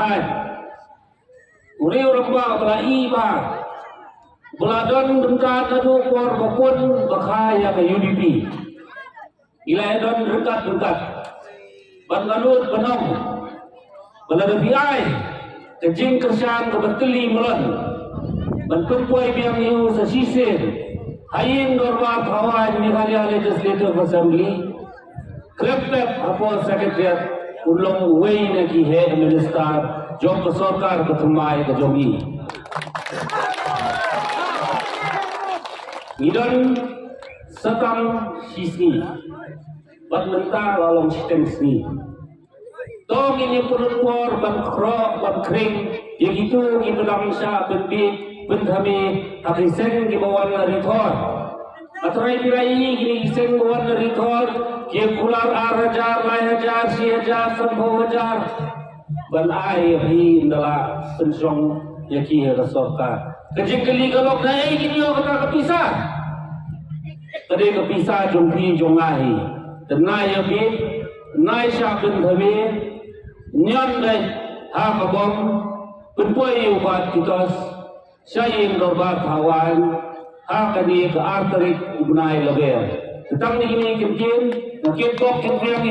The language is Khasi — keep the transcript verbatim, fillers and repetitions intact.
Ai. U riew rangbah ba la i ba, ba la don bynta naduh por ba pun ba kha ïa ka U D P. I la don ryngkat ryngkat ban nud ban ong ba lada phi ai ka jingkyrshan kaba tylli mlien ban pynpoi biang ïa u sa shisien ha ïing dorbar thaw aiñ Meghalaya Legislative Assembly, khlem pep hapoh Secretariat, un long uwei na ki heh minister jong ka sorkar ka thymmai ka jong ngi. Ngi don sa tang shi sngi, bad mynta la long shiteng sngi. To ngin ïa pynlut por ban khroh ban khring ïa kito kiba dang shah pynbiej pynthame ha ki seng kiba wan la ri thor. Hynrei phi la ïohi kine ki seng ba wan la ri thor ki ïa kular ar hajar, lai hajar, shi hajar, sanphew hajar ban ai ïa phi, ynda la pynshong ïa ki ha ka sorkar. Ka jingkylli ka long, naei kin ïoh kata ka pisa? Ka dei ka pisa jong phi jong nga hi. Te nai ïa phi, nai shah pynthame, ñion dei ha ka bom, pynpoi ïa u Bah Titos sha ïing dorbar thaw aiñ ha kane ka ar tarik u bnai Lber. Te tang kine ki ktien, ki ktien pop ki ktien